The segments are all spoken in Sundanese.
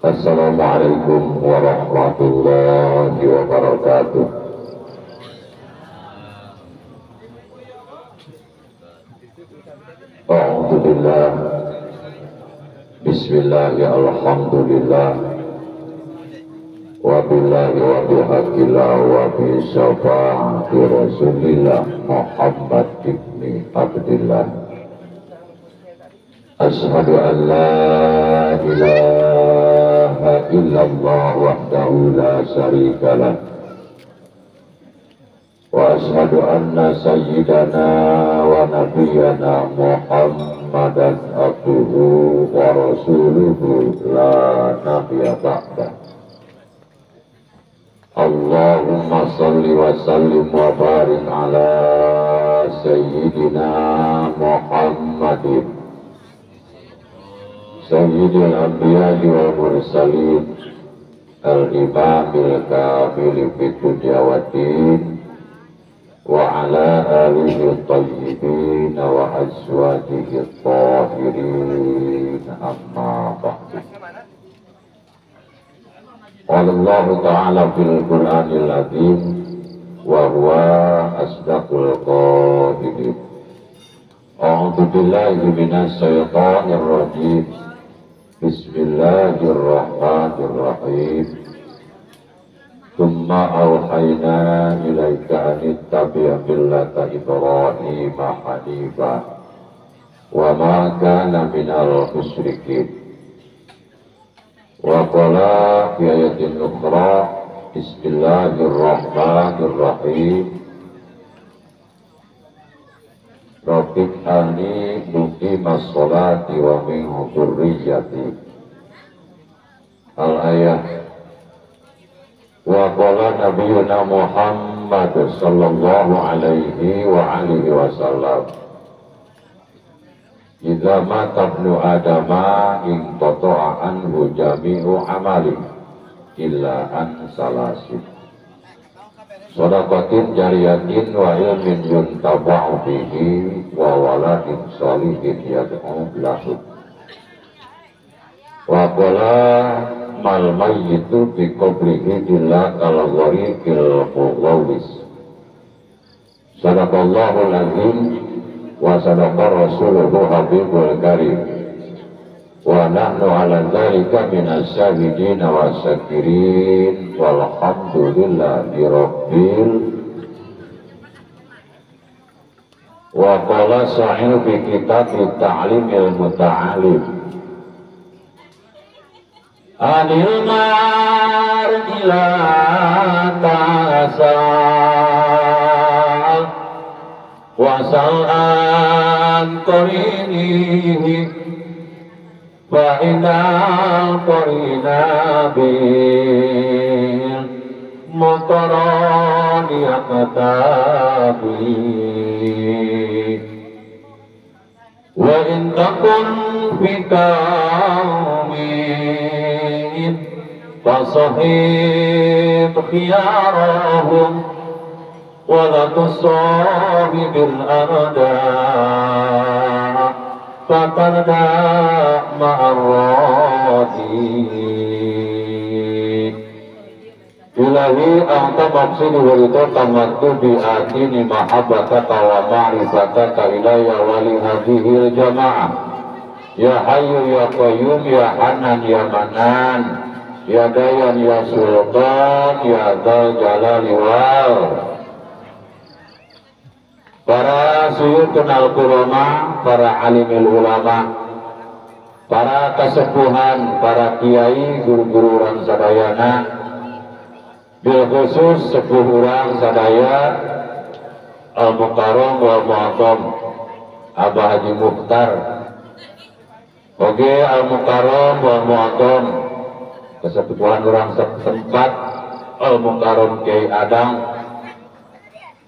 Assalamualaikum warahmatullahi wabarakatuh. A'udzubillah. Bismillah, alhamdulillah. Wabillahi wa bihaqillah wa bi syafaati Rasulillah Muhammad ibni Abdillah. Asyhadu an la ilaha illallah wahdahu la syarika lah. Wa asyhadu anna sayyidana wa nabiyyana Muhammadan abduhu wa rasuluhu la nabiyya ba'da. Allahumma salli wa sallim wa barik ala sayyidina Muhammadin sayyidil anbiya'i wal mursalin al-imamil kamil fid dunya waddin wa ala alihi at-tayyibin wa azwajihi at-tahirin, amma ba'du. Qala Allah ta'ala fil Qur'anil azim wa huwa asdaqul qailin. A'udzu billahi minasy syaithanir rajim. Bismillahirrahmanirrahim. Tsumma auhayna ilaika an ittabi' millata Ibrahima hanifa wa ma kana minal musyrikin. Wa qala fi ayatin ukhra, bismillahirrahmanirrahim. Rabbik ani muqimas sholati wa min dzurriyyati. Al-ayah. Wa qala nabiyuna Muhammad sallallahu alaihi wa alihi wasallam, idza mata ibnu adama in qata'a anhu jami'u amali illa an salasin shadaqatin jariyatin wa ilmin yuntaba'u bihi wa waladin sholihin yad'u lahu. Wa qala mal mayyitu bi qabrihi illa kal ghariqil mughawis. Sadaqallahul azim wa sadaqa rasuluhu habibul karim. Wa nahnu ala dzalika minasy syahidin wa syakirin walhamdulillahi rabbil. Wa qala sa'il fi kitab ta'limil muta'alim, anil mar'i la tasal wa sal an qarinihi fa innal qarina bil muqarani aqtabi wa in takun fi qaumin fasahib khiyarahum wa la tusahibil arda fatarda ma'arradi. Ilahi anta maqsidi wa ridha maktubi atini mahabbataka wa ma'rifataka ilayya wa li hadhil jamaah. Ya hayyu ya qayyum ya hanan ya manan ya dayan ya sultan ya dzal jalali wal. Para suyukun al-kurama, para alimil ulama, para kesepuhan, para kiai, guru-guru urang sadayana, bil khusus sepuh urang sadaya Al-Mukarram wal Mu'azzam Abah Haji Mukhtar. Oke, Al-Mukarram wal Mu'azzam kesepuhan urang setempat Al-Mukarram Kiai Adang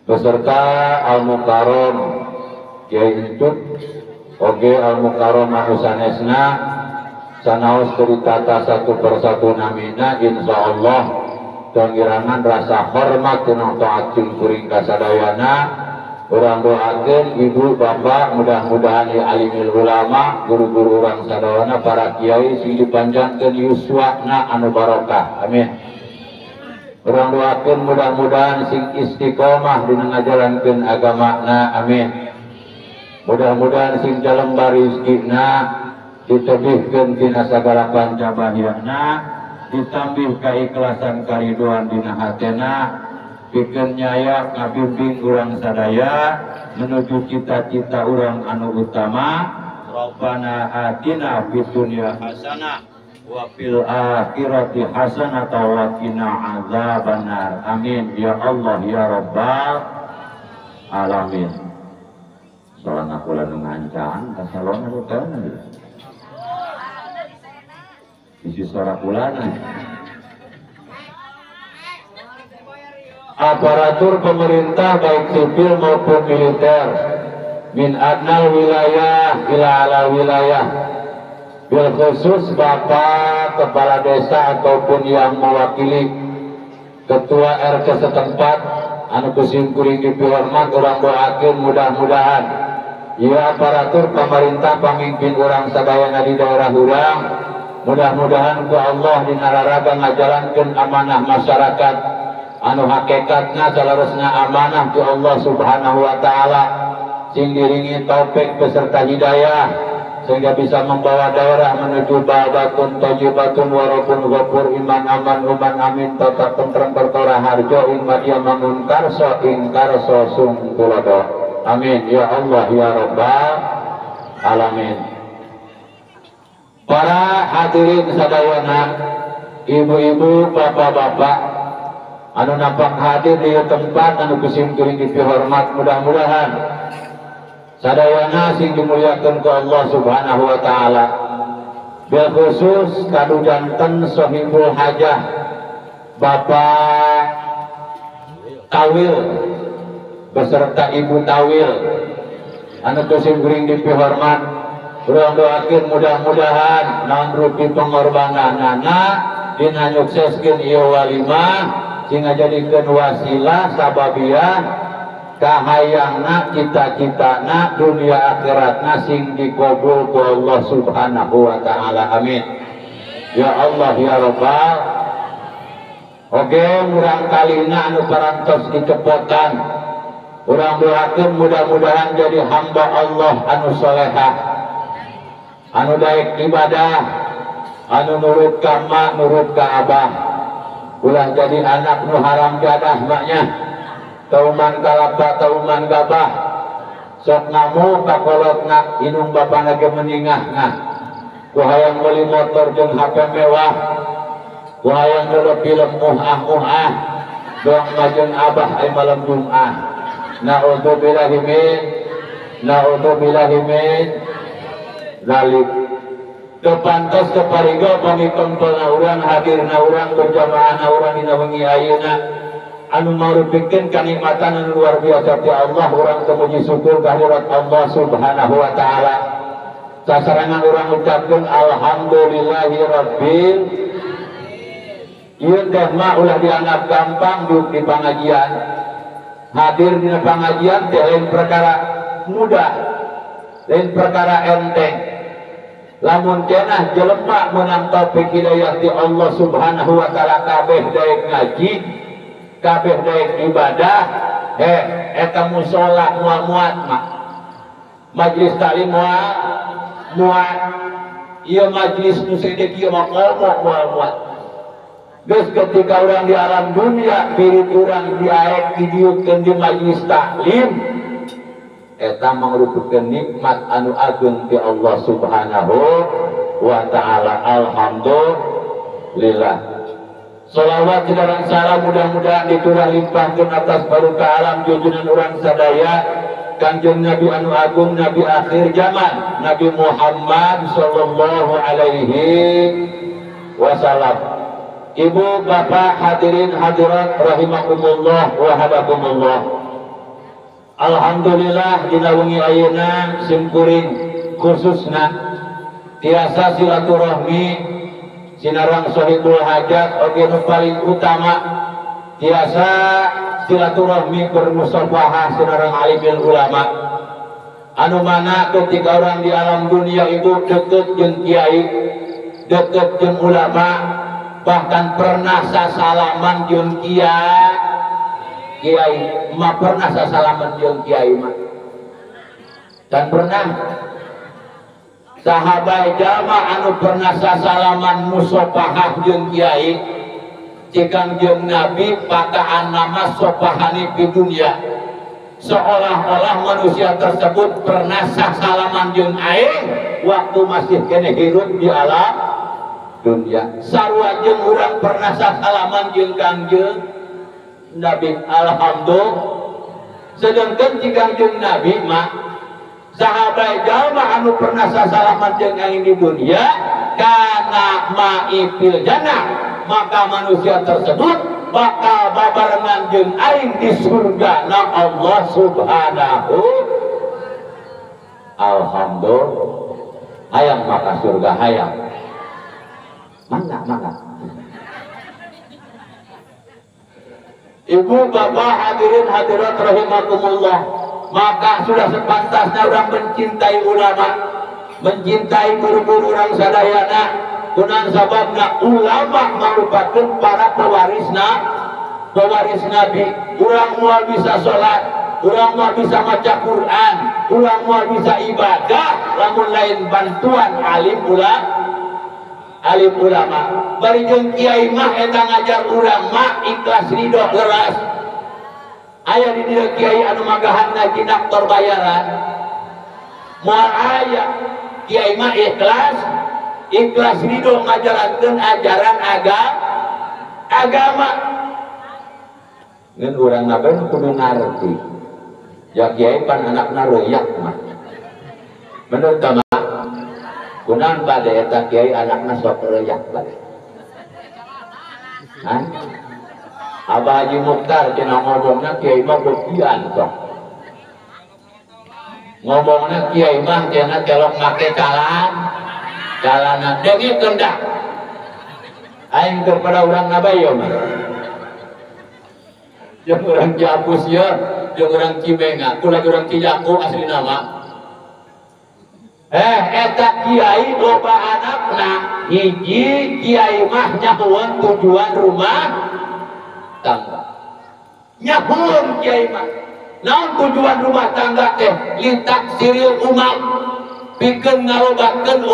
beserta Al-Mukarram Kiai Intut. Oke, Al-Mukarram anu sanesna sanaos ditata satu persatu namina, insyaallah pengirangan rasa hormat jeung taat jeung kuring kasadayana Urang doakeun ibu bapak mudah-mudahan ya alimil ulama guru-guru urang sadayana para kiai sing dipanjangkeun yuswana anu barokah. Amin. Urang doakeun mudah-mudahan sing istiqomah dina ngajalankeun agamana. Amin. Mudah-mudahan sing jalembar rezekina ditebihkeun tina sagala panca bahyana, ditambih kaikhlasan karidoan dina hatena, pikeun nyaya ngabimbing urang sadaya menuju cita-cita urang anu utama. Rabbana atina fid dunya hasanah wa fil akhirati hasanah wa qina azabannar. Amin ya Allah ya rabbal alamin. Soalna kula nu ngancang ka salon anu teh isi suara kulana. Aparatur pemerintah baik sipil maupun militer min adnal wilayah ila ala wilayah, bil khusus bapak kepala desa ataupun yang mewakili ketua RT setempat anu kusim kuring dipihormat, urang doakeun mudah-mudahan ya aparatur pemerintah pamimpin urang sadayana di daerah urang mudah-mudahan ku Allah dina raraga ngajalankeun amanah masyarakat anu hakikatna salarosna amanah ti Allah Subhanahu wa taala, sing diringi taufik beserta hidayah sehingga bisa membawa daerah menuju baldatun thayyibatun warabun ghafur iman aman uman amin tata tentrem perkara harjo ing madya mangun karso ing karso sung tulodo. Amin ya Allah ya rabbal alamin. Para hadirin sadayana, ibu-ibu, bapak-bapak anu nampak hadir di tempat anu kusim kuring dipihormat, mudah-mudahan sadayana sing dimuliakeun ku Allah Subhanahu wa taala. Bil khusus kadu janten sohibul hajah Bapak Tawil beserta Ibu Tawil anu kusim kuring dipihormat, urang doakeun mudah-mudahan naon rupi pengorbananana dina nyukseskeun ieu walimah sing ngajadikeun wasilah sababiah kahayangna cita-citana dunia akhiratna sing dikabul ku Allah Subhanahu wa taala. Amin ya Allah ya rabbal. Oke, urang kalina anu parantos dicepotan, urang doakeun mudah-mudahan jadi hamba Allah anu solehah, anu daek ibadah, anu nurut ka mak nurut ka abah, ulah jadi anak nu haram jadah maknya, tauman kalapa tauman gabah, sok ngamuk kakolotna inung bapana ge meningahna, ku hayang meuli motor jeung HP mewah, ku hayang ndelok film muah-muah, doang majeng abah ai malam Jumat. Naudzubillahi min, naudzubillahi min zalik. Kepantas kepariga pamikontolna urang hadirna urang berjamaahna urang dina wengi ayeuna anu marupikeun kanikmatan anu luar biasa ti Allah, urang teu syukur kehadirat Allah Subhanahu wa taala. Sasarangan urang ucapkeun alhamdulillahi rabbil. Ieu teh mah ulah dianggap gampang di pangajian. Hadir dina pangajian teh lain perkara mudah, lain perkara enteng. Lamun cenah jelema menang taufik hidayah ti Allah Subhanahu wa taala kabeh daek ngaji, kabeh daek ibadah, eta musala muat-muat mah. Majlis taklim muat, ieu majlis nu saedeuk ieu mah komo muat-muat. Geus ketika urang di alam dunia pirit urang diaek didieukeun di majlis taklim, eta mangrupakeun nikmat anu agung ti Allah Subhanahu wa taala. Alhamdulillah. Salawat dan salam mudah-mudahan dicurah limpahkeun atas barokah alam junjungan urang sadaya Kanjeng Nabi anu agung, Nabi akhir zaman, Nabi Muhammad sallallahu alaihi wasallam. Ibu bapak hadirin hadirat rahimakumullah wa hadakumullah. Alhamdulillah dina wengi ayeuna simkuring khususna tiasa silaturahmi sinarang sohibul hajat oge nu paling utama tiasa silaturahmi bermusafahah sareng alimil ulama. Anu mana ketika orang di alam dunia itu deket jeung kiai, deket jeung ulama, bahkan pernah sasalaman jeung kiai, mah pernah sasalaman jeung kiai mah. Dan pernah sahabat jalma anu pernah sasalaman musafahah jeung kiai, cikang jeung Nabi pakaan nama sopahani di dunia. Seolah-olah manusia tersebut pernah sasalaman jeung aing waktu masih kene hirup di alam dunia. Sarua jeung urang pernah sasalaman jeung Kangjeng Nabi. Alhamdulillah. Sedangkan cikang jeung Nabi mah sahabat jalma anu pernah sasalaman jeung aing di dunia kana ma'i fil jannah, maka manusia tersebut bakal babarengan jeung aing di surga na Allah Subhanahu. Alhamdulillah. Hayang maka surga hayang. Mangga mangga. Ibu bapak hadirin hadirat rahimakumullah, maka sudah sepantasnya orang mencintai ulama, mencintai guru-guru orang sadayana. Kunan sababna ulama merupakan para pewaris Nabi. Urang moal bisa sholat, urang moal bisa maca Quran, urang moal bisa ibadah lamun lain bantuan alim ulama. Bari jeung kiai mah eta ngajar urang mah ikhlas ridho leras. Aya di dieu kiai anu magahan ngaji naktor bayaran. Moal aya kiai mah ikhlas ridho ngajarankeun ajaran agama. Ngan urang nabe kudu ngarti. Ya kiai pan anakna reuyak mah. Bener teu mah? Kunaon bade eta kiai anakna sok reuyak bade. Hah? Abah Haji Mukhtar cenah ngomongna kiai mah beukian sok. Ngomongna kiai mah cenah celok make calana dengikeun dah. Aing keur pada urang nabayo mah. Jeung urang Ciapus ye, jeung urang Cimenga, ku lagi urang Cijaku asli nama. Eta kiai loba anakna, hiji kiai mah nyahueun tujuan rumah tangga. Nyahueun kiai mah. Naon tujuan rumah tangga teh? Litaksiril umat, pikeun ngalobakeun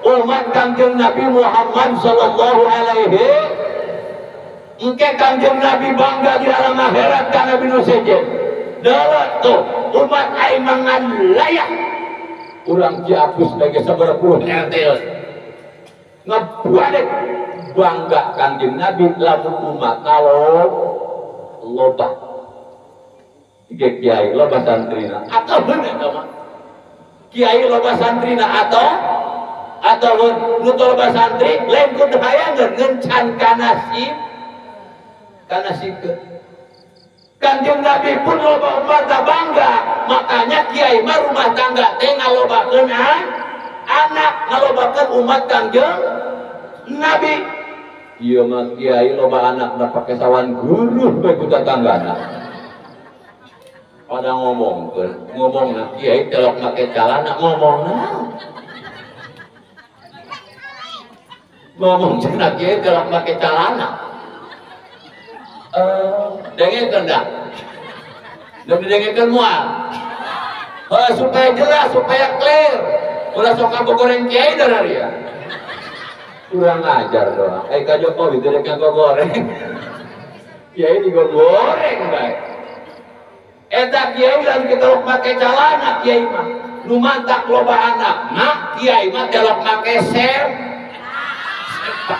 umat Kangjeng Nabi Muhammad sallallahu alaihi. Engke Kangjeng Nabi bangga di alam akhirat ka Nabi nu sejen. Dalat tuh umat aing mangan layak. Urang Ciapus lagi sabaraha puluh RT. Ngebuadek bangga Kangjeng Nabi lamun umat kalau loba. Kiai loba santrina atau bener mah. Kiai loba santrina atau nu loba santri lain kudu hayangeun ngencan kana sikeun. Kanjeng Nabi pun loba umat bangga, makanya kiai mah rumah tangga teh ngalobakeun anak, ngalobakeun umat Kangjeng Nabi. Ieu mah kiai loba anak na pake sawan guru bae ku tatanggana. Pada ngomongkeun, ngomongna kiai telok make calana ngomongna. Ngomong cenah kiai telok make calana. Dengekeun dah. Dengekeun moal. Supaya jelas, supaya clear. Ulah sok ngagoreng kiai dari ya. Kurang ajar doang. Ka Jokowi teu rek ngagoreng. Kiai digoreng bae. Eta kiai lamun telok make calana kiai mah. Nu mantak loba anak mah kiai mah telok make sempak.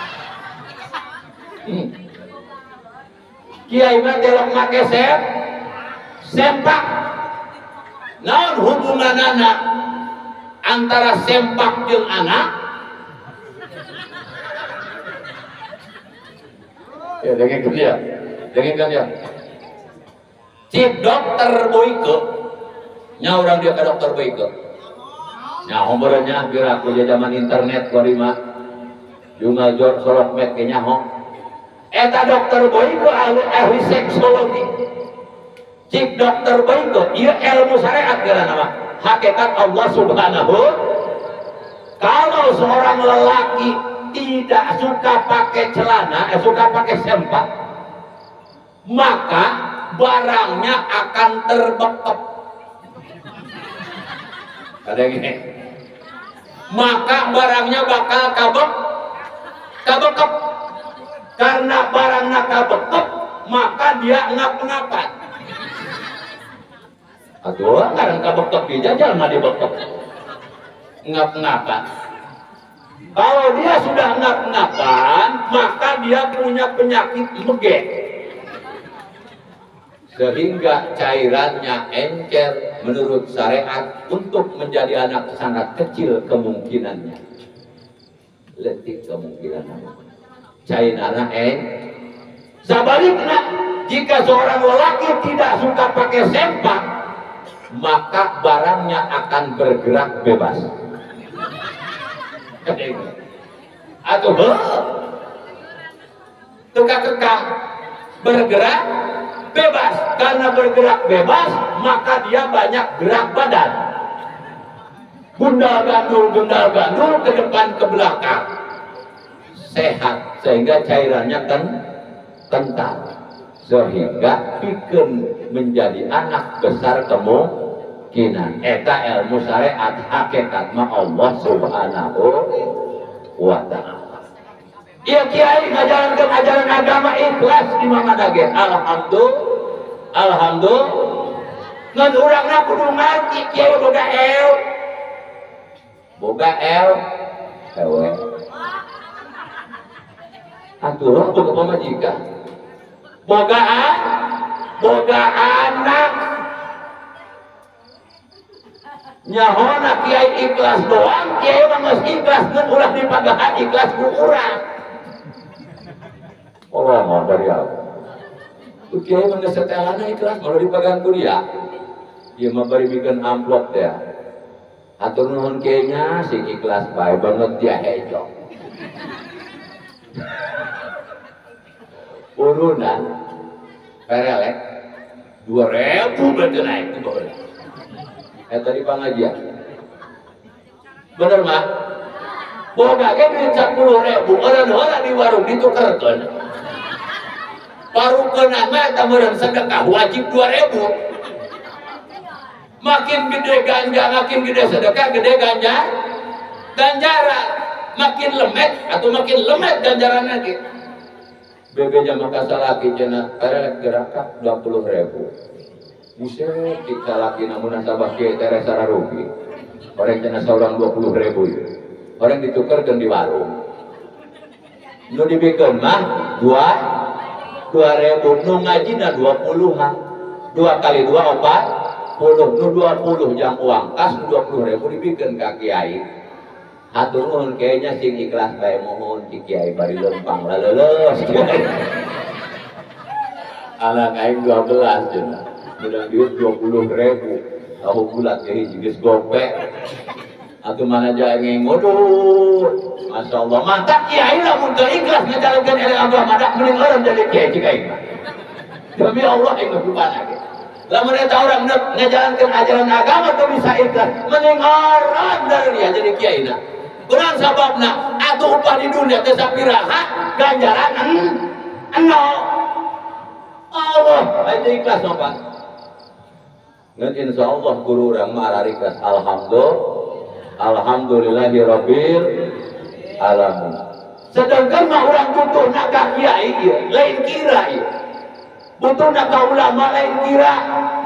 Kiai mah telok make sempak. Naon hubunganana antara sempak jeung anak? Ya dengekeun ya. Dengekeun ya. Cik dokter Boyke. Nya urang dia ka dokter Boyke. Nya hombereun nya geura ku zaman internet kuari mah. Jungal jor sorok met ge nyaho. Eta dokter Boyko ahli seksologi. Cik dokter Boyko ieu ilmu syariat geura mah. Hakikat Allah Subhanahu. Kalau seorang lelaki tidak suka pakai celana, suka pakai sempak, maka barangnya akan terbekep. Ada yang ini. Maka barangnya bakal kabekep. Karena barangnya kabekep, maka dia ngap-ngapan. Aduh, karena kabekep dijajal mah dibekep. Ngap-ngapan. Kalau dia sudah ngap-ngapan, maka dia punya penyakit megek. Sehingga cairannya encer menurut syariat untuk menjadi anak sangat kecil kemungkinannya. Letik kemungkinannya. Cairannya encer. Sebaliknya, jika seorang lelaki tidak suka pakai sempak, maka barangnya akan bergerak bebas. Atau tukang bergerak bebas. Karena bergerak bebas, maka dia banyak gerak badan. Gundal gandul ke depan ke belakang. Sehat sehingga cairannya kental. Sehingga bikin menjadi anak besar kemungkinan. Eta ilmu syariat hakikat mah Allah Subhanahu wa ta'ala. Iya kiai ngajarankeun ajaran agama ikhlas di mana ge. Alhamdulillah. Alhamdulillah. Ngan urangna kudu ngaji kiai boga el. Boga el. Ewe. Atuh boga pamajikan. Boga boga anak. Nyahona kiai ikhlas doang, kiai mah geus ikhlas ngan ulah dipagahan ikhlas ku urang. Allah mah dari Allah. Kiai mah geus setelana ikhlas kalau dipagahan ku dia. Ieu mah bari bikeun amplop teh. Atur nuhun kiai nya sing ikhlas bae banget dia hejo. Urunan perelek 2000 berarti naik itu baheula. Tadi pengajian. Bener mah? Boga ge duit 10.000, orang heula di warung ditukerkeun. Parukeunna mah eta meureun sedekah wajib 2.000. Makin gede ganja, makin gede sedekah, gede ganja. Ganjaran makin lemet atau makin lemet ganjaran lagi. Bebe jama kasalaki cenah perelek gerakak 20.000. Buset, kita laki namun nasabah kiai tere sararugi. Orang cenah saurang 20.000 ieu. Orang ditukerkeun di warung. Nu dibikeun mah 2.000, nu ngajina 20-an. 2 kali 2 40, nu 20 jang uang kas nu 20.000 dibikeun ka kiai. Hatur nuhun kiai nya sing ikhlas bae mohon ki kiai bari lempang laleuleus. Anak aing 12 cenah. Menang duit 20.000, tahu bulat ya hiji geus gope. Atuh mana jae ngodul. Masya Allah, mantap kiai lamun teu ikhlas ngajalankeun ilmu agama dak mending urang jadi kiai cik aing mah. Demi Allah aing mah rupana ge. Lamun eta urang ngajalankeun ajaran agama teu bisa ikhlas, mending urang dari dia jadi kiai na. Kurang sababna atuh upah di dunia teh sapiraha ganjaran nol. Allah, aing ikhlas mah Pak. Ngan insya Allah guru urang mah ararikas. Alhamdulillah, alhamdulillahirabbil alamin. Sedangkan mah urang butuhna ka kiai ieu, lain kira ieu. Butuhna ka ulama lain kira,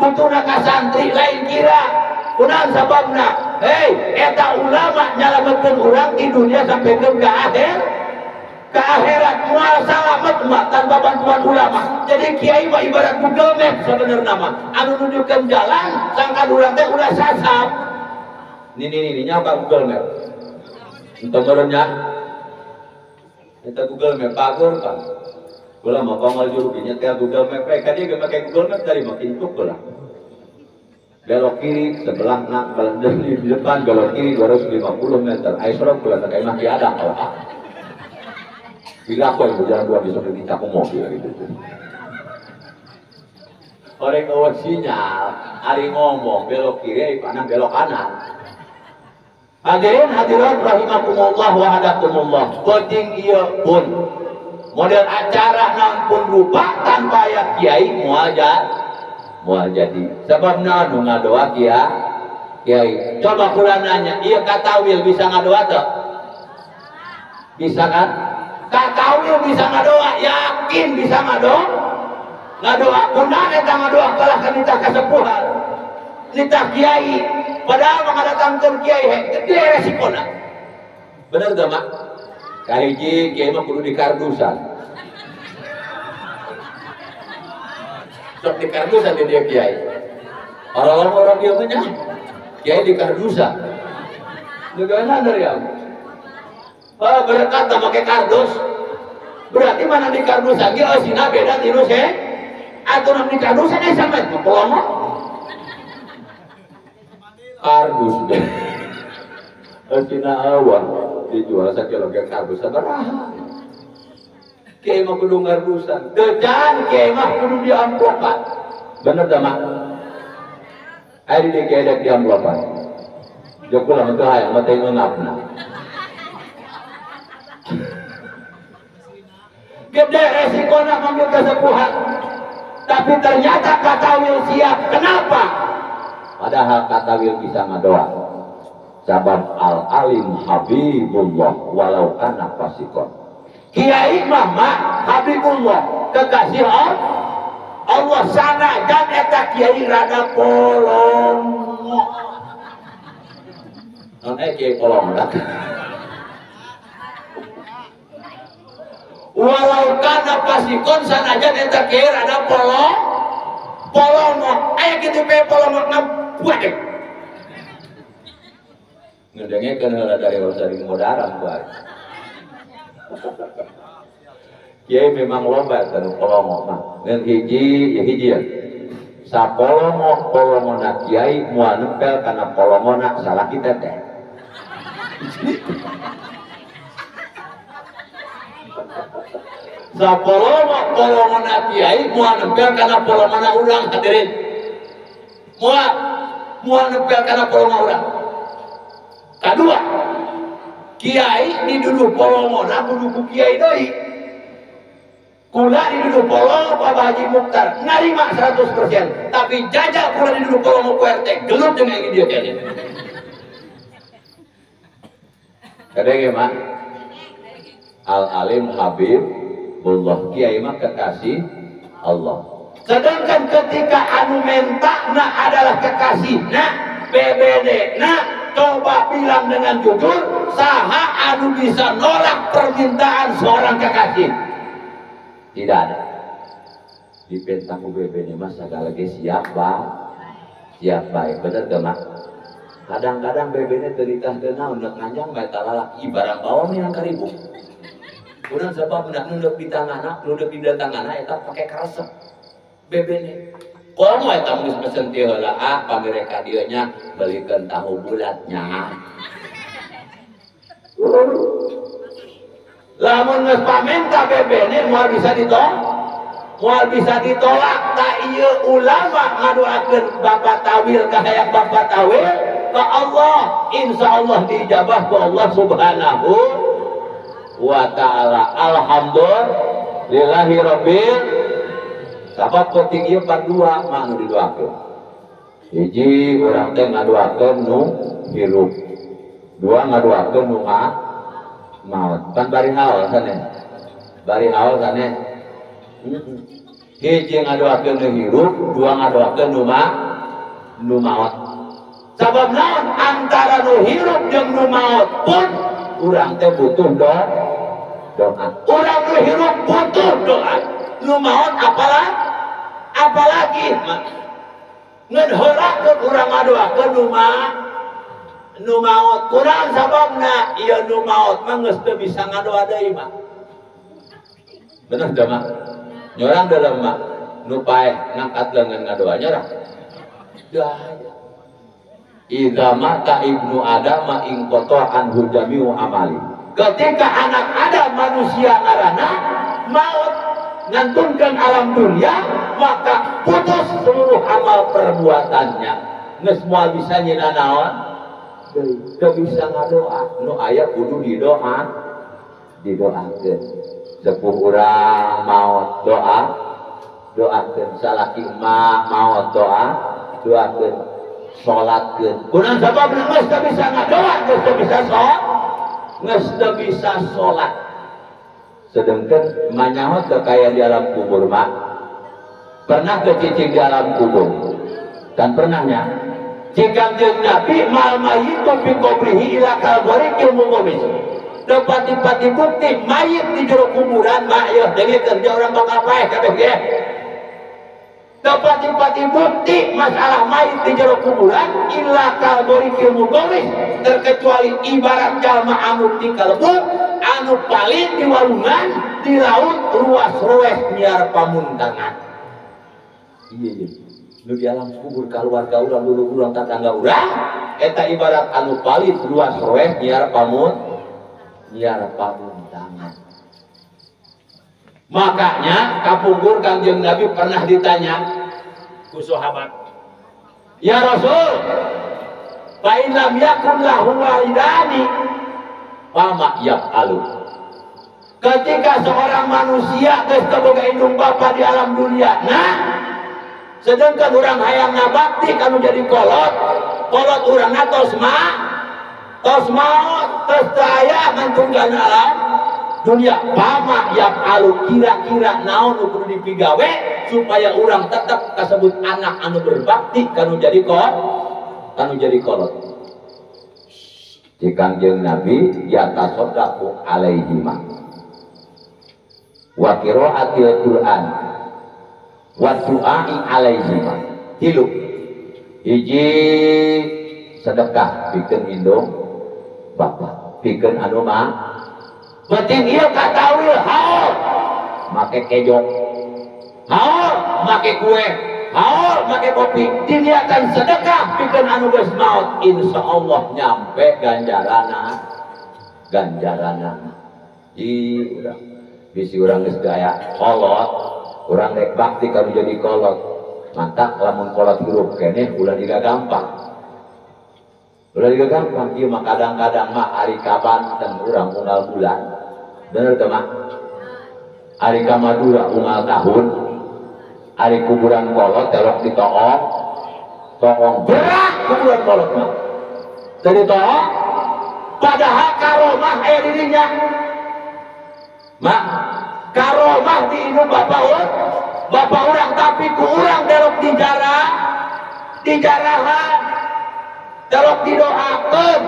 butuhna ka santri lain kira. Kunaon sababna? Hei, eta ulama nyalametkeun urang di dunia sampaikan ke akhir. Ke akhirat moal salamet mah tanpa bantuan ulama. Jadi kiai mah ibarat Google Map sebenarnya mah. Anu nunjukkeun jalan sangkan urang teh ulah sasap. Nini nya ka Google Map. Entah meureun nya. Eta Google Map bagus kan. Kula mah pangal juru nya teh Google Map we ka dieu ge make Google Map dari mah kintuk kula. Belok kiri sebelah nak di depan belok kiri 250 meter. Ai sorok kula teh mah ki ada. Bila aku yang berjalan dua besok kita aku mobil gitu. Orang ngawat sinyal, hari ngomong belok kiri, kanan belok kanan. Hadirin hadirat rahimakumullah wa hadakumullah. Penting ieu pun model acara naon pun rupa tanpa aya kiai moal jadi. Sababna nu ngadoa kiai. Coba kula nanya, ieu katawil bisa ngadoa teu? Bisa kan? Katawil bisa ngadoa, yakin bisa ngadoa. Ngadoa kunaon eta ngadoa kalah ka nitah kasepuhan. Nitah kiai. Padahal mengadatangkan kiai gede resikona. Bener gak mak? Kahiji kiai mah kudu dikardusan. Sok dikardusan di dia kiai. Orang-orang dia mah kiai dikardusan. Juga dari aku. Oh, berkat tak pakai kardus. Berarti mana dikardusan ge eusina beda tilu se. Atuh nu dikardusan eh sampai pelongo. Kardus deh. Eusina awan dijual sakilo ge kardus sabaraha. Kiai mah kudu ngardusan. Dejan kiai mah kudu diamplopan. Bener teh mak? Ari di kiai dek diamplopan. Jok kula mah teu hayang mah teh ngeungapna. Gede resikona manggil kesepuhan. Tapi ternyata katawil siap. Kenapa? Padahal katawil bisa ngadoa. Sabab al-alim habibullah walau kana fasikon. Kiai mah habibullah, kekasih Allah sana dan eta kiai rada polong. Non kiai polong lah. Walau kana fasikon sanajan eta kiai rada polong. Polong aya kitu pe polong ngabuat. Ngedengekeun heula dari dari modaran buat. Kiai memang lomba kanu polongo mah. Ngan hiji ya hiji ya. Sapolongo polongona kiai moal nempel kana polongona salaki teteh. Sapolongo polongona kiai moal nempel kana polongona urang hadirin. Moal nempel kana polongo urang. Kadua, kiai diduduh polongona kudu ku kiai deui. Kula diduduh polongo Pak Haji Mukhtar narima 100%, tapi jajal kula diduduh polongo ku RT gelut jeung aing dia kayaknya. Kadenge mah Al Alim Habibullah, kiai mah kekasih Allah. Sedangkan ketika anu mentana adalah kekasihna BBD na, coba bilang dengan jujur, saha anu bisa nolak permintaan seorang kekasih? Tidak ada. Di pentaku BBD mah segala ge siap baik. Siap baik, bener gak mak? Kadang-kadang BBD teritah teu naon nek nganjang bae talalaki barang bawang yang karibu. Urang sebab nak nunduk di tanganna, nunduk di tanganna eta pake karesep. BBD. Komo eta geus pesen ti heula ah pamere ka dieu nya belikeun tahu bulatnya. Lamun geus pamenta BBD moal bisa ditolak. Moal bisa ditolak. Tak ieu ulama ngadoakeun Bapak Tawil ka hayang Bapak Tawil ka Allah, insyaallah diijabah ku Allah Subhanahu wa ta'ala. Alhamdulillahi rabbil. Sabab penting ieu part 2 mah nu didoakeun. Hiji urang teh ngadoakeun nu hirup. Dua ngadoakeun nu maot. Pan bari haol sanes. Bari haol sanes. Hiji ngadoakeun nu hirup, dua ngadoakeun nu maot. Sabab naon antara nu hirup jeung nu maot pun urang teh butuh doa. Urang nu hirup butuh doa. Nu maot apalagi ngan heulakeun urang ngadoakeun nu maot. Kurang sababna ieu nu maot mah geus teu bisa ngadoa deui mah. Bener teu mah? Nyorang dalam mah nu paeh ngangkat lengan ngadoa nyorang. Daya. Idza mata ibnu Adam inqata anhu jami'u amali. Ketika anak ada manusia ngarana maut ngantunkan alam dunia, maka putus seluruh amal perbuatannya. Geus moal bisa nyina naon? Teu bisa ngadoa. Nu aya kudu didoa, didoakeun. Sepuh urang maot doa, doakeun. Salaki emak maot doa, doakeun. Salatkeun. Kunaon sababna geus teu bisa ngadoa, geus teu bisa salat, geus teu bisa salat. Sedangkan manyaho teu kaya di alam kubur mak. Pernah teu cicing di alam kubur? Dan pernahnya jika jeung Nabi mal mayitu fi qabrihi ila kalgharikil mungomis. Pati-pati bukti mayit di jero kuburan mak yeuh dengekeun dia orang bakal paeh kabeh ge. Pati-pati bukti masalah mayit di jero kuburan illa kalgharikil mungomis, terkecuali ibarat jalma anu ti kalbu anu paling di walungan di laut ruas roes miar pamuntangan. Iya iya. Nu di alam kubur keluarga urang dulu urang tetangga urang eta ibarat anu palit luas roeh nyiar pamuntangan. Makanya kapungkur Kangjeng Nabi pernah ditanya ku sahabat, ya Rasul, fa in lam yakun lahu walidani fama yaf'alu. Ketika seorang manusia geus teu boga indung bapa di alam dunia, nah sedangkan orang hayang ngabakti kanu jadi kolot, kolot urang tos ma, tos maot, tos teu aya ngantungkeun alam dunia. Pama yaf'alu, kira-kira naon nu kudu dipigawe supaya urang tetap kasebut anak anu berbakti kanu jadi kolot, kanu jadi kolot. Kangjeng Nabi ya tasaddaqu alaihima wa qiraatil Qur'an wa du'ai alaihima. Tilu hiji sedekah pikeun indung bapa, pikeun anu mah penting ieu katawil haul make kejo, haul make kue, haul make kopi, diniatan sedekah pikeun anu geus maot, insyaallah nyampe ganjarana, ganjarana. Ih urang bisi urang geus gaya kolot, urang rek bakti kanu jadi kolot. Mantap lamun kolot hirup keneh ulah diga gampang. Ulah diga gampang ieu mah kadang-kadang mah ari ka Banten urang unggal bulan. Bener teu mak? Ari ka Madura unggal tahun. Ari kuburan kolot telok ditoong. Toong berat kuburan kolot mah. Teu ditoong padahal karomah aya di dinya. Mak karomah di indung bapak urang, bapak urang tapi ku urang delok dijarah, dijarahan, delok didoakeun.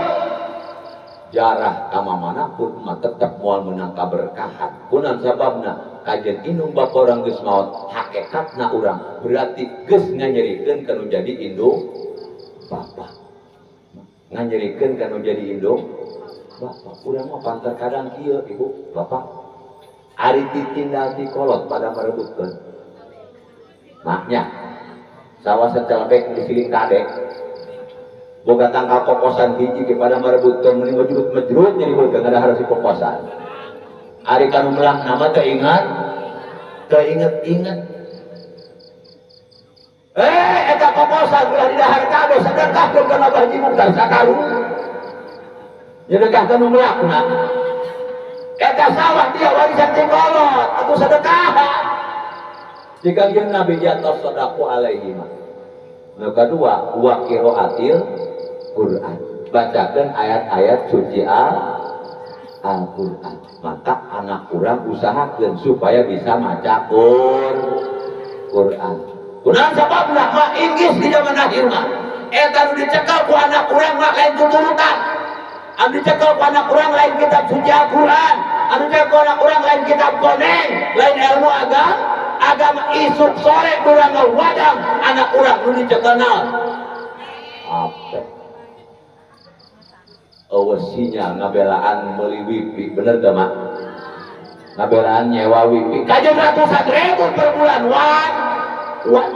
Jarah ka mana pun mah tetep moal meunang kaberkahan. Kunaon sababna? Kajen indung bapak urang geus maot, hakikatna urang berarti geus nganyerikeun kanu jadi indung bapak. Nganyerikeun kanu jadi indung bapak. Urang mah pantar kadang kieu ibu, bapak. Ari titinggal ti kolot pada merebutkeun. Maknya sawah secelebek disiling kadek. Boga tangkal kokosan hiji ge pada merebutkeun meni mejrut-mejrut jadi boga ada harus kokosan. Ari kanu melak nama teu ingat, teu inget-inget. Eta kokosan ulah didahar kabeh sedekahkeun kana Abah Haji Mukhtar sakarung. Nyedekahkeun nu melakna. Eta sawah dia warisan ti kolot atuh sedekah. Di Kangjeng Nabi jatuh sedekah alaihi mah. Nu kadua wa qiraatil Quran. Bacakeun ayat-ayat suci Al-Qur'an. Maka anak urang usahakeun supaya bisa maca Quran. Kunaon sababna mah Inggris di zaman akhir mah. Eta nu dicekel ku anak urang mah lain tuturutan. Anu dicekel ku anak urang lain kitab suci Al-Qur'an. Anu dicekel ku anak urang lain kitab koneng, lain ilmu agama. Agama isuk sore urang wadang anak urang nu dicekel naon? Apa? Eueuh sinyal ngabelaan meuli wifi, bener teu mak? Ngabelaan nyewa wifi kajeun ratusan ribu per bulan, wan. Wan.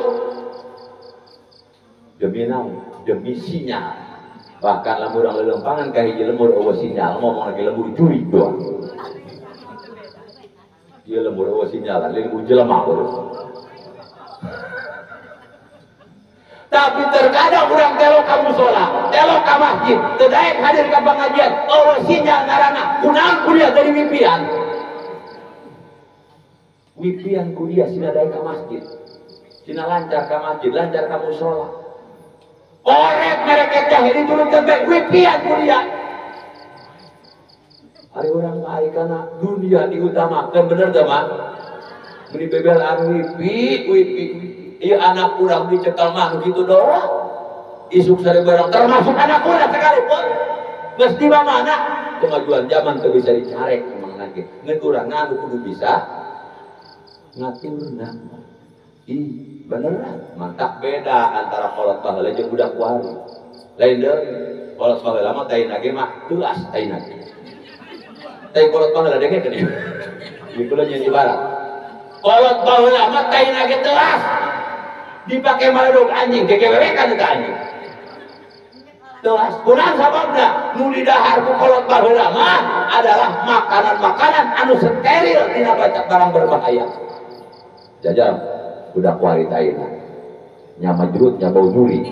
Demi naon? Demi sinyal. Bahkan lamun urang leuleumpangan ka hiji lembur eueuh sinyal, ngomong lagi lembur jurig doang. Ieu lembur eueuh sinyal, lembur jelema urang. Tapi terkadang urang telok ka musola, telok ka masjid, teu daek hadir ka pengajian, eueuh sinyal ngaranna, kunaon kuliah dari wipian. Wipian kuliah sina daek ka masjid. Sina lancar ka masjid, lancar ka musola. Korek mereka jahe diturunkan baik wipian kuliah. Hari orang mah kana dunia diutamakan bener teu mah? Beli bebelaan wipi, wipi, wipi. Iya anak urang dicekel mah gitu doang. Isuk sare barang termasuk anak urang sekalipun. Geus di mana kemajuan zaman teu bisa dicarek emang lagi. Ngan urang anu kudu bisa ngaturna. Ih, beneran mantap beda antara kolot baheula jeung budak kuari. Lain deui, kolot baheula mah taina ge mah teuas taina. Tai kolot baheula dengekeun ieu. Ieu kula nyeun ibarat. Kolot baheula mah taina ge teuas. Dipake maledog anjing, gegewewekan eta anjing. Teuas. Kunaon sababna? Nu didahar ku kolot baheula mah adalah makanan-makanan anu steril tina barang berbahaya. Jajal budak kuari taina nyama jerut nya bau duri.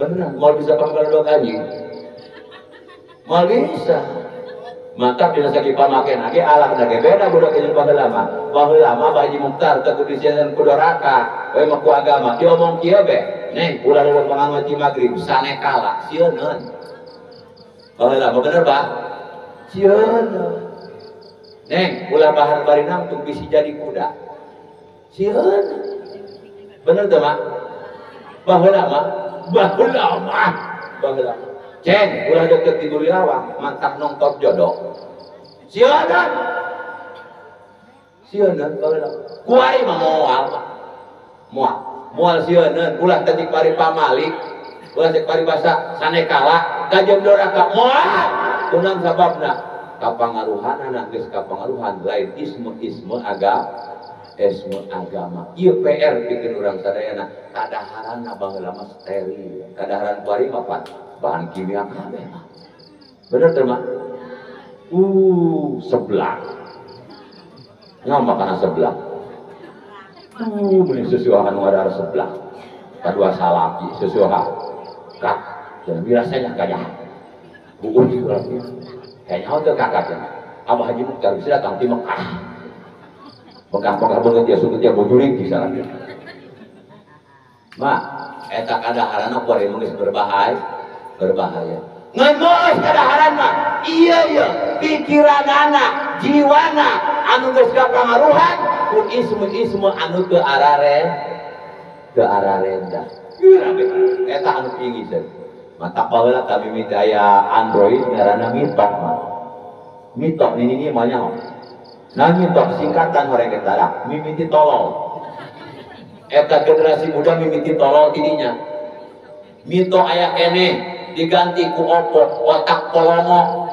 Beneran mau bisa panggal dua anjing, mau bisa. Mantap dina segi pamaken ge alat ge beda budak jeung baheula mah. Baheula mah Pak Haji Mukhtar teu kudu disieun ku doraka, we mah ku agama. Diomong kieu be, neng ulah leuleumpangan waci magrib sanekala sieuneun. Baheula mah bener Pak? Sieun. Neng ulah bahar bari nangtung bisi jadi kuda. Sieun. Bener teu Mak? Baheula mah, baheula mah, baheula. Ceng, ulah deket di guri lawang, mantap nongtot jodoh. Sieun. Sieun baheula. Kuari mah moal, Pak. Moal. Moal sieun, ulah teh pari pamalik, ulah teh paribasa sanekala, kajeun doraka moal. Kunaon sababna? Kapangaruhanana geus kapangaruhan lain isme-isme agama. Esme agama. Ieu PR bikin urang sadayana. Kadaharanna baheula mah steril. Kadaharan kuari mah pan bahan kimia kabeh mah. Bener teu mah? Seblak. Nyaho makanan seblak. Mending sesuahan nu ada seblak. Kadua salaki sesuahan. Kak, cenah rasanya kaya. Bukur di urang ieu. Kayaknya teu kakak cenah. Abah Haji Mukhtar bisa datang ti Mekah. Mekah-mekah banget dia suka dia bojuring di sana. Mak, eta kadaharana kuari mah geus berbahaya, berbahaya. Ngan geus kadaharan mah, iya iya, pikiranana, jiwana anu geus kapangaruhan ku isme-isme anu teu ararenda. Eta anu pinggiseun. Mata baheula kami mimiti aya Android ngaranna mitok mah. Mitok nini mah nyaho. Nah mitok singkatan horeng ketara, mimiti tolol. Eta generasi muda mimiti tolol tidinya. Mito aya keneh diganti ku Oppo, otak polongo.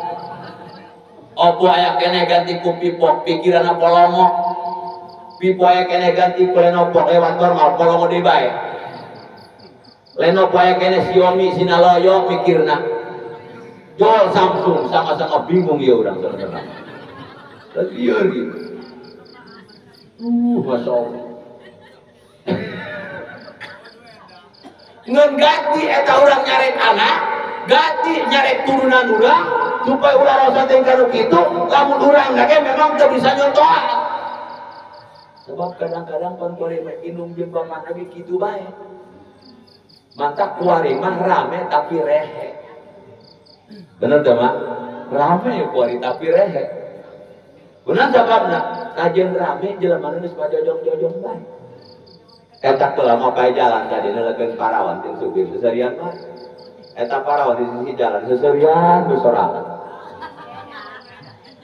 Oppo aya keneh ganti ku Pipo, pikiranna polongo. Pipo aya keneh ganti ku Lenovo lewat normal polongo deui bae. Lenovo aya keneh Xiaomi sina loyo mikirna. Jol Samsung sama-sama bingung ya urang saudara. Liar gitu. Masya Allah. Ngan ganti eta urang nyarek anak, ganti nyarek turunan urang supaya ulah rasa tingkah nu kitu, lamun urang ge memang teu bisa nyontohan. Sebab kadang-kadang pan kuari mah indung jeung bapak ge kitu bae. Mantak kuari mah rame tapi rehe. Bener teu Mak? Rame ya kuari tapi rehe. Kunaon sababna? Kajeun rame jelema nu geus pajojong-jojong bae. Eta baheula mah bae jalan tadina leukeun parawan jeung supir seserian bae. Eta parawan di sisi jalan seserian besorangan.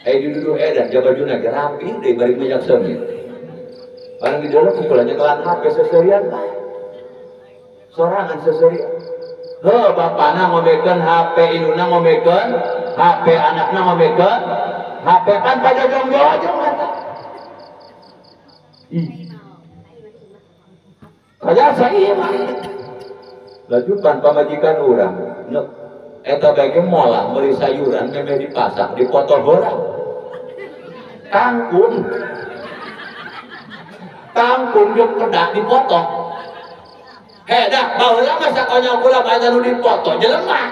Diduduh edan jabajuna ge rapi deui bari minyak seungit. Barang di dalam pukulannya kelan HP seserian bae. Sorangan seserian. Heuh bapana ngomekeun HP, induna ngomekeun HP, anakna ngomekeun HP kan pajojong-jojong eta. Ih. Kaya saimah. Laju pan pamajikan urang eta bae molah meuli sayuran meme dipasak dipoto heula. Kangkung. Kangkung jeung pedak dipoto. Heh dah baheula mah sakonyol kula mah eta nu dipoto jelema.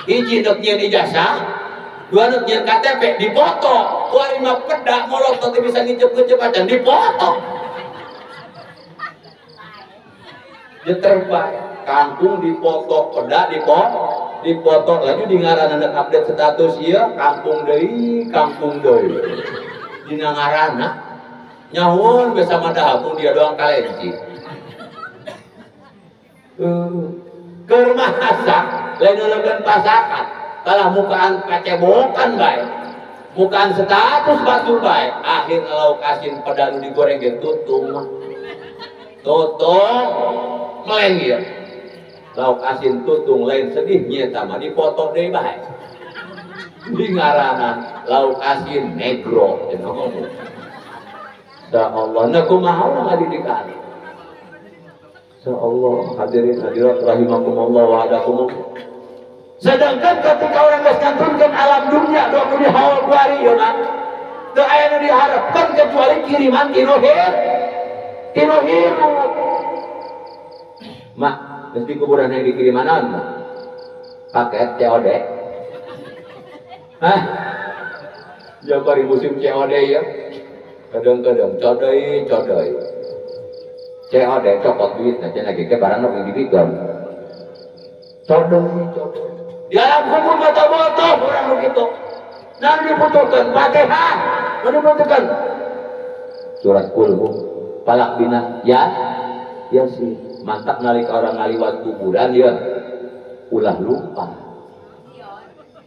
Hiji deuk nyieun ijazah, dua deuk nyieun KTP dipoto. Kuari mah pedak molotot teu bisa ngicep-ngicep acan dipoto. Jeter bae, kangkung dipoto, pedak dipoto lagi di ngaranna update status ieu kangkung deui, kangkung deui. Dina ngaranna nyahueun we sama dahapung dia doang kalenci. Keur masak lain neulekeun pasakan, kalah mukaan kacebokan bae. Mukaan status batu bae, akhirna lauk asin peda nu digoreng ge tutung. Tutung meleng ieu. Lauk asin tutung lain sedih nyeta mah dipoto deui bae. Di ngaranan lauk asin negro cenah ngomong. Ya Allah, na kumaha urang ngadidikan. Ya Allah, hadirin hadirat rahimakumullah wa hadakumullah. Sedangkan ketika orang geus ngantunkeun alam dunia doa nu dihaul kuari ieu mah teu aya nu diharapkeun kecuali kiriman tinu hirup. Mak, geus di kuburan yang dikiriman naon mah? Paket COD. Hah? Jauh hari musim COD ya. Kadang-kadang codoi. COD copot duit nah cenah ge barang nu dibikeun. Codoi. Di alam kubur boto-boto urang nu kitu. Nah dibutuhkeun Fatihah, nu dibutuhkeun surat Qul Falaq bina ya Yasin. Mantap nalika orang ngaliwat kuburan ya ulah lupa.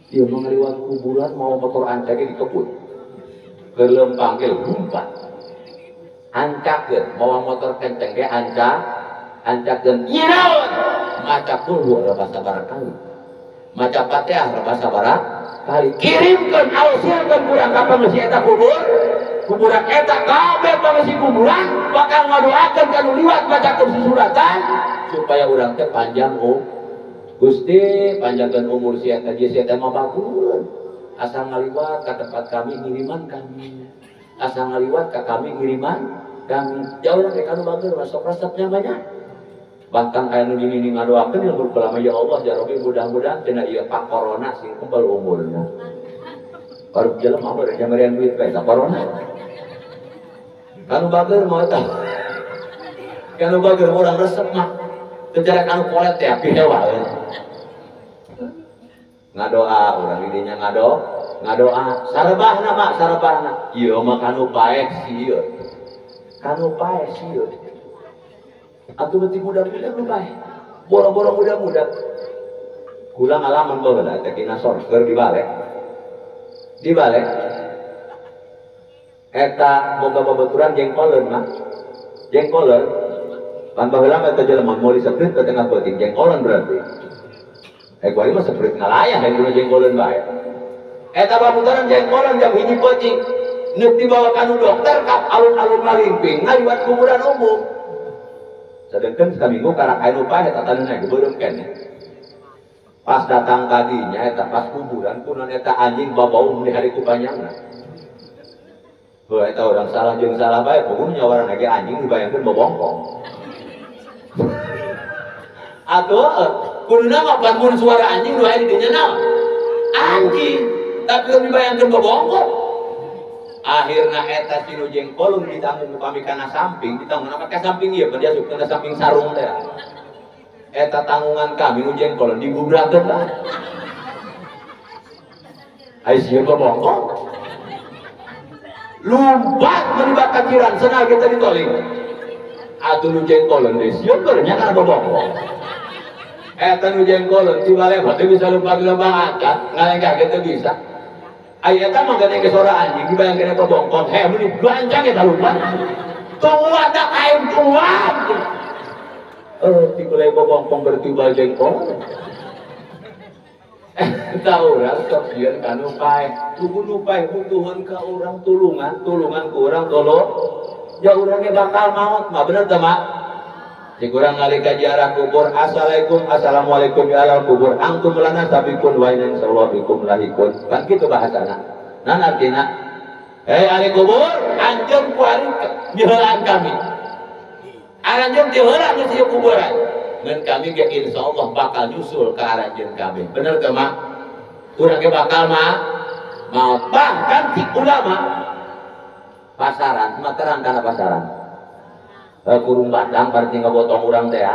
Dia mau ngaliwat kuburan mau motor ancake dikebut. Gelem panggil lumpat. Ancakeun mawa motor kenceng ge ancakeun. Ieu naon? Maca kulhu rebah sabaraha kali. Maca Fatihah rebah sabaraha kali. Kirimkeun ausirkeun kurang ka pangeusi eta kubur. Kuburan eta kabeh pangeusi kuburan bakal ngadoakeun ka nu liwat macakeun susuratan supaya urang teh panjang umur. Gusti panjangkeun umur si eta jeung si eta mah bagus. Asal ngaliwat ka tempat kami ngiriman kami. Asal ngaliwat ka kami ngiriman kami. Jauh lah kanu bager masuk resepnya banyak. Bahkan aya nu dini ngadoakeun yang berkulama ya Allah ya Rabbi mudah-mudahan cenah ieu Pak Corona sing kembal umurna. Baru jelema mah jamarian duit bae corona. Kanu bager mah eta. Kanu bager urang resep mah. Teu jarak anu polet teh pihewaeun. Ngadoa urang di dinya ngadoa sarebahna mak sarebahna ieu mah kanu paeh sieun kanu paeh sieun atuh beuti muda-muda nu paeh boro-boro muda-muda kula ngalaman baheula teh kina sorker dibalik eta boga babaturan jengkoleun mah jengkoleun pan baheula mah eta jelema meuli seprit ke tengah peuting jengkoleun berarti kuari mah seprit ngalayah yang dulu jengkoleun bae. Eta babutaran jengkoleun jam hiji peuting. Neuk dibawa ka nu dokter ka alun-alun malingping ngaliwat kuburan umum. Sedengkeun saminggu karak aya nu paeh eta taneuna ge beureum keneh. Pas datang kadinya eta pas kuburan kunaon eta anjing babau di hari kupanjangna. Heuh eta urang salah jeung salah bae puguh nyawaran ge anjing dibayangkeun bobongkong. Atuh kuduna mah bangun suara anjing nu aya di dinya naon? Anjing. Tapi lamun dibayangkeun bobongkong. Akhirna eta si nu jengkolung ditanggung ku kami kana samping, ditanggung apa ka samping ieu pan diasup kana samping sarung teh. Eta tanggungan kami nu jengkolon digubrakeun lah. Ai sieun bobongkong. Lumpat meuni bakaciran senal kita ditoling. Atuh nu jengkolon deui sieun nya kana bobongkong. Eta nu jengkolon tiba lewat teu bisa lompat lompat acan ngalengkah ge teu bisa. Ai eta mah geuning ge sora anjing dibayangkeun eta bongkong heh mun digancang eta lompat. Tungguan da kain tungguan. Tikulai bobongkong bertiba jengkol. Eta urang sok sieun ka nu paeh. Tugu nu paeh butuheun ka urang tulungan, tulungan ku urang tolong. Ya urang ge bakal maot mah bener teu mak? Cik urang nalika ziarah kubur, assalamualaikum, assalamualaikum ya alal kubur, antum lana sabikun wa inna insyaallah bikum lahikun. Kan kitu bahasana. Nah artina, hei ahli kubur, anjeun kuari nyeulaan kami. Aranjeun ti heula geus ieu kuburan. Ngan kami ge insyaallah bakal nyusul ka aranjeun kami. Bener teu mah? Urang ge bakal mah maot. Bahkan cik ulama pasaran, mah terang kana pasaran. Kurung batang berarti ngabotong urang teh ya.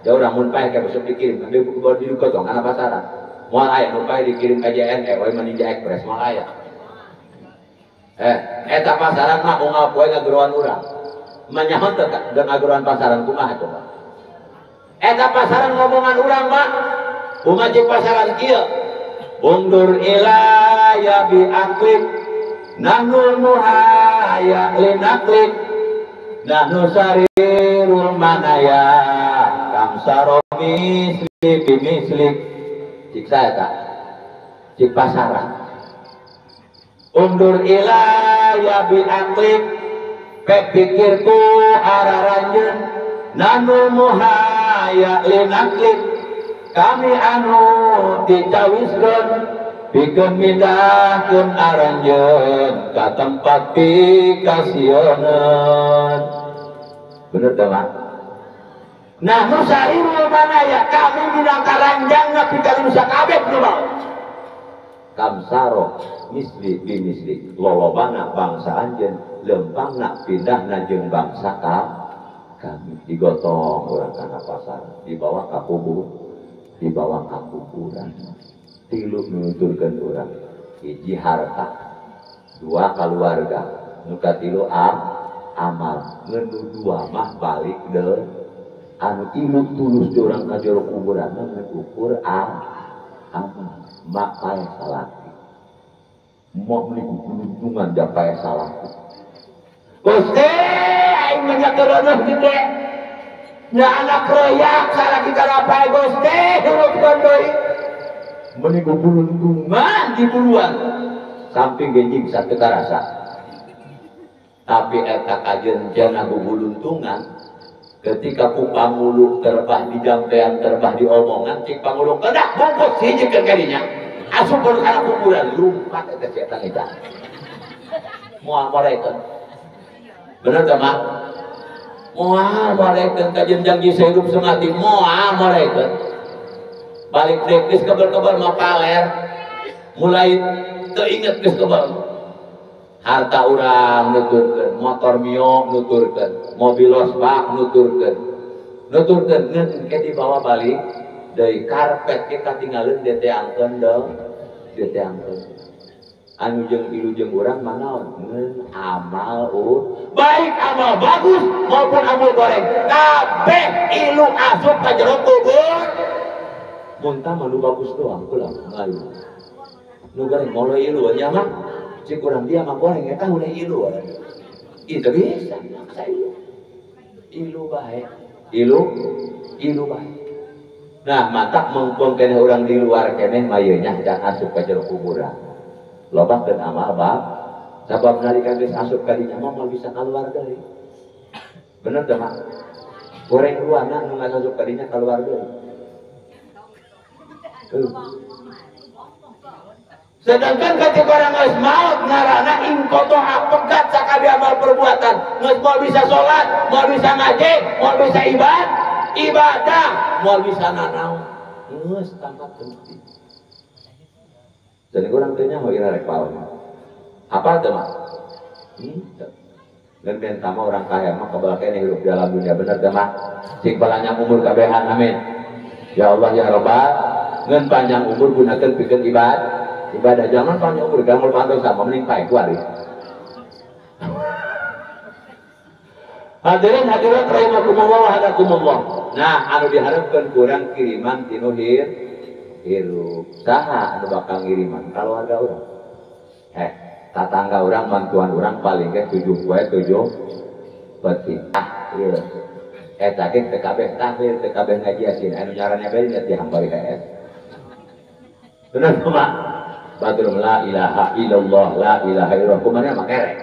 Ya urang mun paeh ka besok dikirim, nanti digotong kana pasaran. Moal aya nu paeh dikirim ka JNE we Ninja Express moal aya. Eta pasaran mah unggal poe ngageroan urang. Manyaho teh dan ngageroan pasaran kumaha coba. Eta pasaran ngomongan urang mah kumaha cek pasaran kieu. Undur ilaya bi aqlik nahnu muhaya linaklik nahnu sarirul manaya kam saromi misli bimislik. Cik saya tak cik pasaran undur ilaya bi aqlik pek pikirku araranjeun nahnu muhaya linaklik kami anu dicawiskeun pikeun mindahkeun aranjeun ka tempat pikasieun. Bener teu Mak? Nah nu sarirul manaya kami minangka ranjangna pikeun sakabeh nu maot. Kamsaro misli bimisli lolobana bangsa anjeun lempangna pindahna jeung bangsa kami digotong urang kana pasar dibawa ka kubur dibawa ka kuburan. Tilu menuturkan urang hiji harta, dua keluarga, nu katilu amal. Ngan nu dua mah balik deui anu ilu tulus di urang ka jero kuburan mah ngan ukur amal. Mak paeh salaki mok meuni kukuluntungan da paeh salaki. Gusti aing mah nyakeureuh gede nya anak royak salaki kana paeh Gusti hurufkeun deui meuni kukuluntungan di buruan samping genjing satu karasa. Tapi eta kajenjana guguluntungan ketika ku panguluk terbah di jampean terbah di omongan cik panguluk kedah bungkus hiji ke kadinya asup kana kuburan lumpat eta si eta eta moal molekeun. Bener teu Mak? Moal molekeun kajenjang geus hidup semati moal molekeun. Balik deui geus kebel-kebel mah paler mulai teu inget geus kebel. Harta urang nuturkeun, motor mio nuturkeun, mobil losbak nuturkeun. Nuturkeun ngeun ke dibawa balik deui karpet ge katinggaleun deteangkeun deui, deteangkeun. Anu jeung ilu jeung urang mah naon? Ngeun amal baik amal bagus maupun amal goreng kabeh ilu asup ka jero kubur. Mun tah mah nu bagus doang ulah ngayu. Nu goreng moal ilu nya mah. Cik urang dia mah goreng eta ulah ilu. Itu bisa maksa ilu. Ilu bae. Ilu ilu bae. Nah, matak mengkong keneh urang di luar keneh mah ieu nya dan asup ka jero kuburan. Loba keun amal bab sabab nalika geus asup ka dinya mah moal bisa kaluar deui. Bener teu Mak? Goreng luana nu asup ka dinya kaluar deui. Sedangkan ketika orang geus maot ngarana inqata'a pegat sakabeh amal perbuatan, geus moal bisa salat, moal bisa ngaji, moal bisa ibadah, moal bisa nanaon. Geus tamat penting. Jadi urang teh nyaho ira rek paon. Apa teh mah? Henteu. Dan benta mah urang kaya mah kebal keneh hirup di alam dunia bener teh mah. Cik panjang umur kabehan amin. Ya Allah ya Rabbal, ngeun panjang umur gunakeun pikeun ibadah. Ibadah jangan panjang umur gampang pantas sama mending pae kuari. Hadirin hadirat rahimakumullah wa hadakumullah. Nah, anu diharapkeun kurang kiriman tinu hirup. Saha anu bakal ngiriman? Kaluarga urang. Tatangga urang, mantuan urang paling ge 7 poe 7 peuting. Ah, ieu. Eta ge teu kabeh tahlil, teu kabeh ngaji yasin. Anu nyarannya bae nya dihambari hees. Bener teu Mak? Batur la ilaha illallah la ilaha illallah kumaha mah kerek.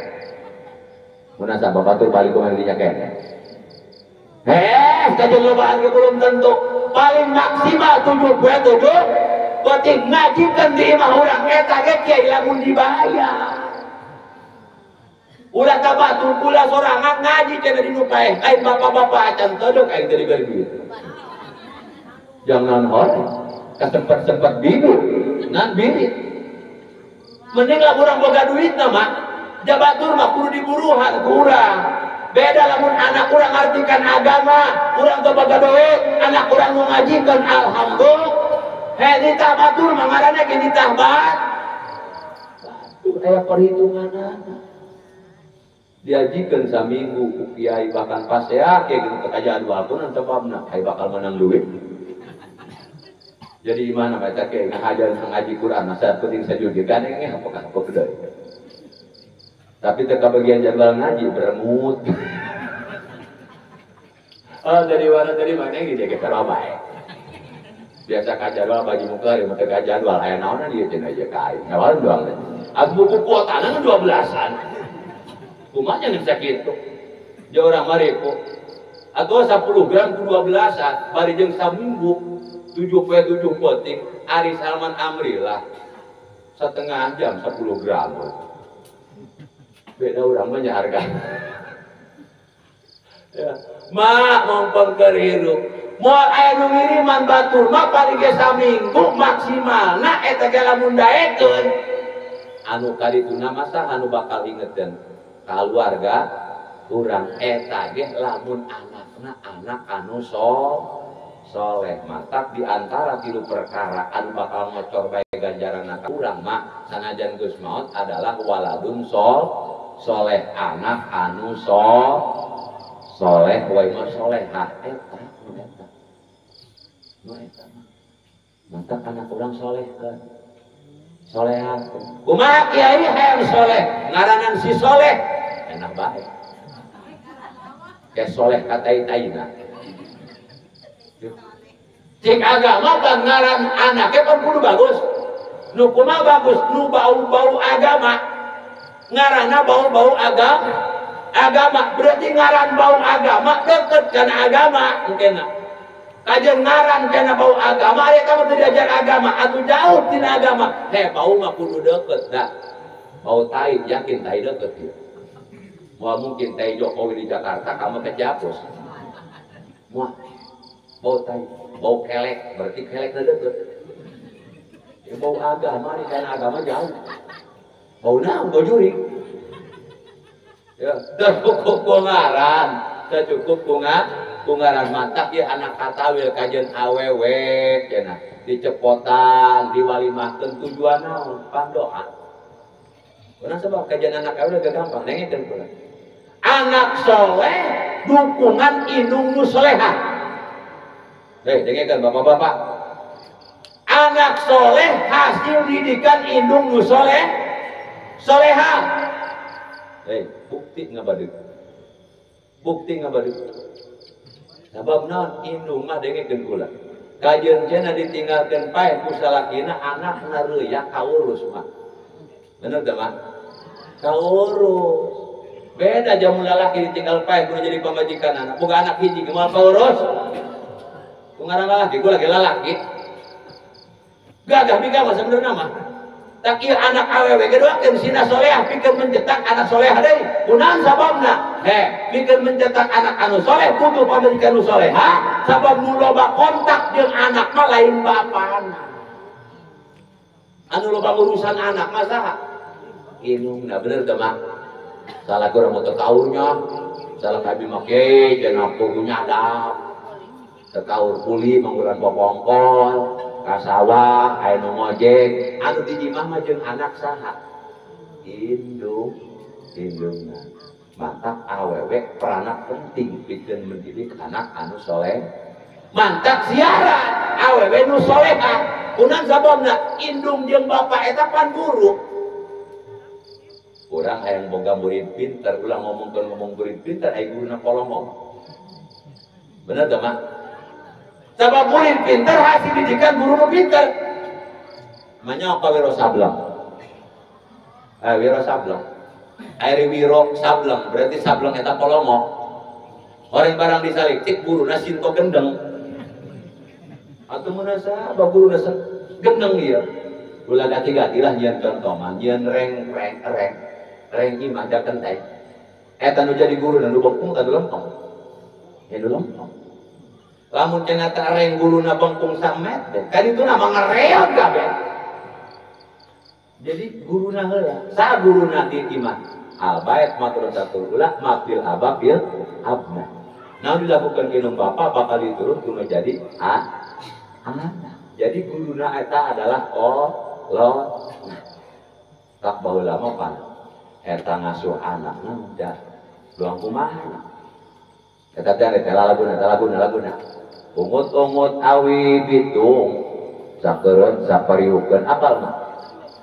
Munasabah batur balik kumaha dinya keneh. kajeun lobaan ge belum tentu. Paling maksimal 7 poe 7 penting ngajikeun di imah urang eta ge kiai lamun dibayar. Ulah ka batur kula sorangan ngaji cenah di nu paeh. Aing bapak-bapak acan teu aing teu diberi duit. Jangan horeng, kasempet-sempet bibir, nan birit. Mending lah urang boga duit na mah, jabatur mah kudu diburuhan kurang. Beda lamun anak urang ngartikan agama, urang teu boga duit, anak urang nu ngajikeun alhamdulillah. Heh ditah batur mah ngaranna ge ditah bat. Batur aya perhitunganana. Diajikan saminggu ku kiai bahkan pasea kiai gitu kekajaan walaupun sebabna ai bakal menang duit. Jadi imana baca kiai ngahajan ngaji Quran masa penting sajudikan ini apakah apa deui. Tapi teu kabagian jadwal ngaji beremut. Oh dari mana ge dia sarua bae. Biasa ka jadwal baju muka mah teu ka jadwal aya naonna dieu cenah ieu ka aing. Ngawalan doang. Atuh buku kuotana 12-an. Kumanya bisa gitu. Dia orang mariku. Atau 10 gram ku 12-an, bari jeung saminggu 7 poe 7 penting Ari Salman Amri lah. Setengah jam 10 gram. Beda urang mah nya harga. Ya. Mak mompong keur hirup. Moal aya nu ngiriman batur mah paling ge saminggu maksimalna eta ge lamun daekeun. Anu kadituna mah anu bakal ingeteun keluarga urang eta ge lamun anakna anak anu soleh. Matak di antara tilu perkara anu bakal ngocor bae ganjaran ka urang mah sanajan geus maot adalah waladun soleh, anak anu soleh wae mah solehah eta nu eta nu eta mah. Matak anak urang soleh kan solehan. Kumaha kiai hayang soleh, ngaranan si soleh enak bae. Kayak soleh katai-taina. Cik agama pan ngaran anaknya pan kudu bagus. Nu kumaha bagus, nu bau-bau agama. Ngaranna bau-bau agama. Agama berarti ngaran bau agama deket kana agama mungkin. Kajeun ngaran kana bau agama, aya kamu teu diajar agama atuh jauh tina agama. Heh bau mah kudu deket da. Bau tai yakin tai deket ieu. Moal mungkin tai Jokowi di Jakarta kamu ke Japos. Moal bau tai, bau kelek berarti kelek deket. Ya bau agama nih kana agama jauh. Bau naon bau jurik. Ya, teu cukup ku ngaran, teu cukup ku ngaran matak ya anak katawil kajen awewe cenah dicepotan diwalimahkeun tujuan naon pandoa. Urang sebab kajen anak awewe gak gampang dengekeun kula. Anak soleh dukungan indung nu solehah. Hei dengekeun bapak-bapak. Anak soleh hasil didikan indung nu soleh solehah. Hei bukti ngabadeuk. Bukti ngabadeuk. Sabab naon indung mah dengekeun kula. Kajeun cenah ditinggalkeun paeh ku salakina anakna reuyak kaurus mah. Bener teu mah? Kaurus. Beda jamu lalaki ditinggal paeh kudu jadi pamajikan anak. Boga anak hiji ge moal kaurus. Ku ngaran lalaki, gua lagi lalaki. Gagah bika mah sebenarnya mah. Tak ieu anak awewe ge doakeun sina soleah pikeun mencetak anak soleah deui. Kunaon sababna? Heh, pikeun mencetak anak anu soleh butuh pamajikan nu soleha, sabab nu loba kontak jeung anak mah lain bapana. Anu loba urusan anak mah saha? Indungna, bener teu mah? Salah kurang mau tekaurnya, salah kabi make jangan kudu nyadap. Tekaur kuli mangguran popongkol, ka sawah, aya nu ngojek, anu di imah mah jeung anak saha? Indung, indungna. Matak awewe peranan penting pikeun mendidik anak anu soleh. Mantak siaran awewe nu soleha. Kunaon sababna? Indung jeung bapak eta pan guru. Urang hayang boga murid pinter, ulah ngomongkeun ngomong murid pinter, ai guruna kolomong. Bener teu mah? Sabab murid pinter hasil didikan guru nu pinter. Manya apa Wiro Sableng? Wiro Sableng. Air Wiro Sableng berarti Sableng eta polongo. Orang barang disalik cik guruna sinto gendeng. Atuh mun saha guruna gendeng ieu. Ulah gati-gati lah nyieun contoh mah nyieun reng reng reng. Reng imah da kenteng. Eta nu jadi guru nu bengkung tah nu lempeng. Ya nu lempeng. Lamun cenah teh reng guruna bengkung samet teh, kan itu nama ngareot kabeh. Jadi guruna heula, sa guruna di imah. Al bait madrasatul ula mafil ababil abna. Nah dilakukan kinum bapak bakal diturun kudu jadi anak. Jadi guruna eta adalah Allah. Tak baheula mah pan eta ngasuh anakna udah doang kumaha. Eta teh eta laguna laguna laguna. Ungut-ungut awi bitung sakeureun sapariukeun apal mah.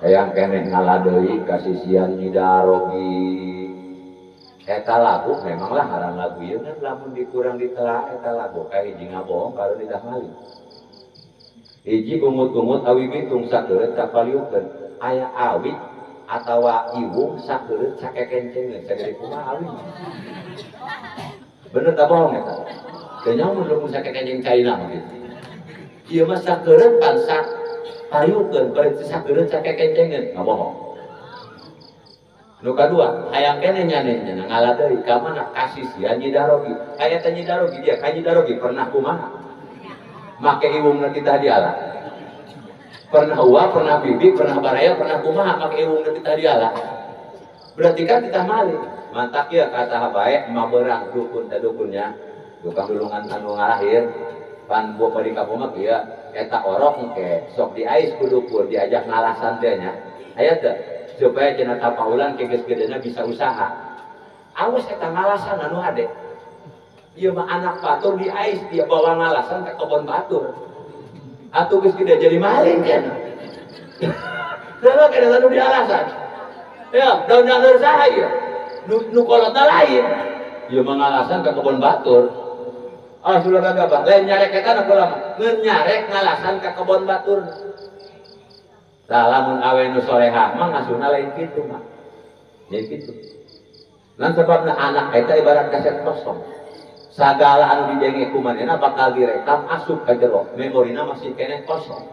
Hayang keneh ngaladeui kasisian nyidarogi. Eta lagu memanglah ngaran lagu ieu kan lamun dikurang ditelaah eta lagu kayak hiji ngabohong kalau ditah maling. Hiji ungut-ungut awi bitung sakeureun sapariukeun aya awi atawa iwung sakeureun sakekencengeun sagede kumaha awi. Bener tak bohong eta? Teu nyaho mun sakekenceng caina mah kitu. Ieu mah sakeureun pan sapariukeun berarti sakeureun sakekencengeun ngabohong. Nu kadua, hayang keneh nyaneh nya ngalah deui ka mana kasisian nyidarogi. Aya teh nyidarogi dia ka nyidarogi pernah kumaha? Make iwungna titah diala. Pernah uwa, pernah bibi, pernah baraya, pernah kumaha make iwungna titah diala. Berarti kan titah maling. Mantak ieu ka saha bae mah beurang dukun teh dukunnya. Tukang dulungan anu ngalahir pan buah bari kampung mah kieu eta orok engke sok diais ku dukun diajak ngalasan teh nya. Aya teu supaya cenah tapaulan ke geus gedena bisa usaha. Awas eta ngalasan anu hade. Ieu mah anak batur diais dia bawa ngalasan ke kebon batur. Atuh geus gede jadi maling cenah. Lalu kana anu dialasan. Ya, daun daun saha ieu? Nu kolotna lain. Ieu mah ngalasan ke kebon batur. Ah sudah gagah lain nyarek eta nu lama. Ngeun nyarek ngalasan ke kebon batur. Tah lamun awe nu solehah mah ngasuna lain kitu mah. Lain kitu. Lan sebabna anak eta ibarat kaset kosong. Sagala anu didenge ku manehna bakal direkam asup ka jero. Memorina masih keneh kosong.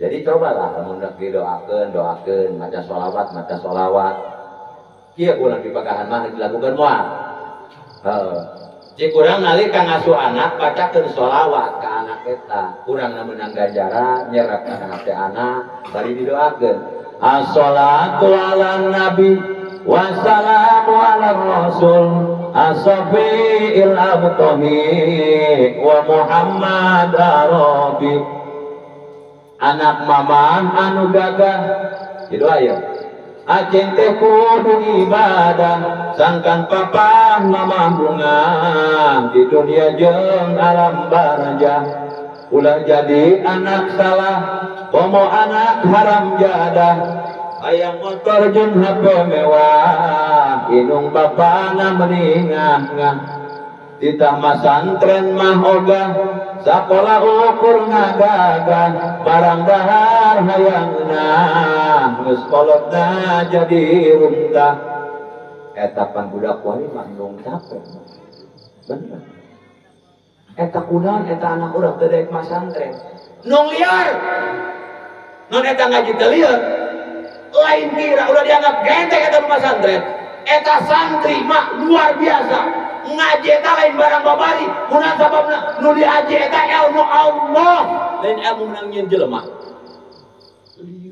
Jadi cobalah lamun rek didoakeun, doakeun, maca sholawat, maca sholawat. Kieu urang dipagahan mah dilakukeun moal. Heeh. Cik urang nalika ngasuh anak bacakeun sholawat ka anak eta. Urang meunang ganjaran nyerap kana hate anak bari didoakeun. As-sholatu ala nabi wassalamu ala rasul as-safiil abtahi wa Muhammad arabi. Anak mamah anu gagah didoa ya. Aceng teh kudu ibadah sangkan papa mama bunga di dunia jeung alam barzah. Ulah jadi anak salah komo anak haram jadah. Hayang motor jeung HP mewah inung bapana meningah-ngah. Titah masantren mah ogah sakola ukur ngagagah barang dahar hayangna geus kolotna jadi runtah. Eta pan budak wali mah nung capek. Bener. Eta kunaon eta anak urang teu daek masantren. Nung liar. Non eta ngaji teu lieur. Lain kira udah dianggap genteng eta masantren. Eta santri mah luar biasa. Ngaji eta lain barang babari, kunaon sababna nu diaji eta ilmu Allah, lain ilmu menang nyieun jelema.